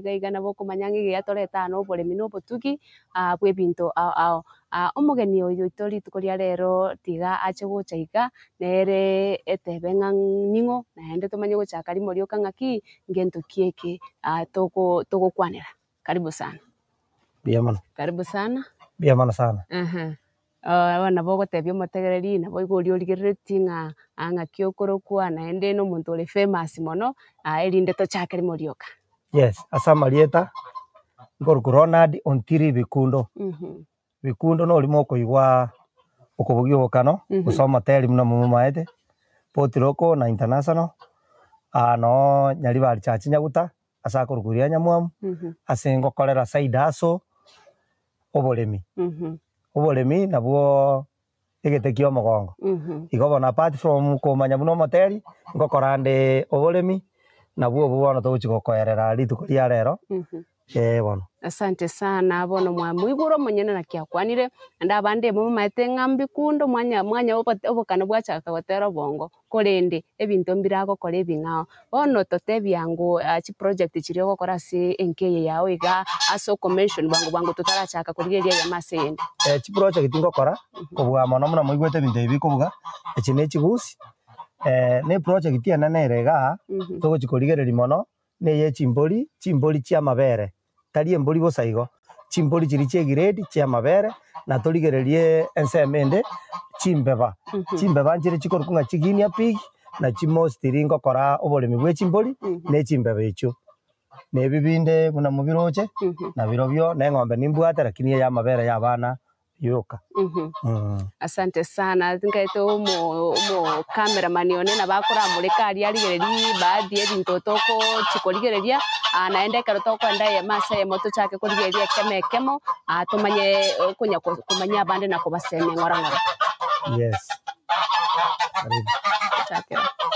Iga iga nabo okomanya ng'a egiya torete aa na oboremi na obotugi bw'ebinto ao ao. Omogeni oyo oito rituko ria rero tiga ache gocha iga, nere etebe ng'a ning'o, naende tomanye gochaka rimo rioka ng'aki, ngento ki eke toko togokwanera. Karibu sana. Mbuya mono. Karibu sana. Mbuya mono sana. Ehe. Bono nabo ogotebia omotegereri, nabo igo oria origereretie ng'a ng'aki okorokwa naende na omonto ore famous mono, erinde tochake rimo rioka. Yes, ase amarieta, nkorokwa Ronald Ontiri Bikundo. Bikundo na orimo okoigwa okobogia obokano, gose omoteri buna momomaete, Port Local na International, noo Nyaribari Church Nyaguta, ase akorokwa Ria Nyamwamu, ase ngokorera side hustle, oboremi. Oboremi nabwooo egete kia omogongo. Igo bono apart from komanya buna omoteri, ngokora nde oboremi, nabwo obwo bono togochi gokoerera rituko ria rero, eh bono. Asante sana, bono mwamoigure omonyene naki akwanire, naende abande momanyete ng'a mbikundo mwanya mwanya obokano bwachaka gotera obongo. Korende ebinto mbire agokora ebing'ao. Bono totebia ng'o chiproject chiria ogokora ase enka eye yao iga ase okomention bwango bwango totarachaka korigereria eyemo ase eyende. Chiproject ngokora kobua mono buna moigwete ebinto ebi bikobuga, echi ne chigusi, ne eproject enene ere igaa, togochi korigereria mono, neye chimbori, chimbori chi'amabere, tari embori bosa igo, chimbori chiria chi'egrade chi'amabere, na torigererie ensemo ende chimbeba, chimbeba nchire chikorokwa ng'a chiguinea pig, nachi mostly ngokora oboremi bwe chimbori na echimbeba echio. Na ebi binde buna mobiroche, nabirobio na eng'ombe nimbwate lakini eye amabere ya abana yoka. Asante sana, nkaete omo omo cameraman one nabo akoramoreka aria arigererie baadhi ya ebinto togochi korigereria, naende ekero tokoenda eyemo ase eyemo tochake korigereria ekemo ekemo, tomanye okonya komanya abande na kobasemia ng'ora ng'ora. Yes. Karibu. Tochake.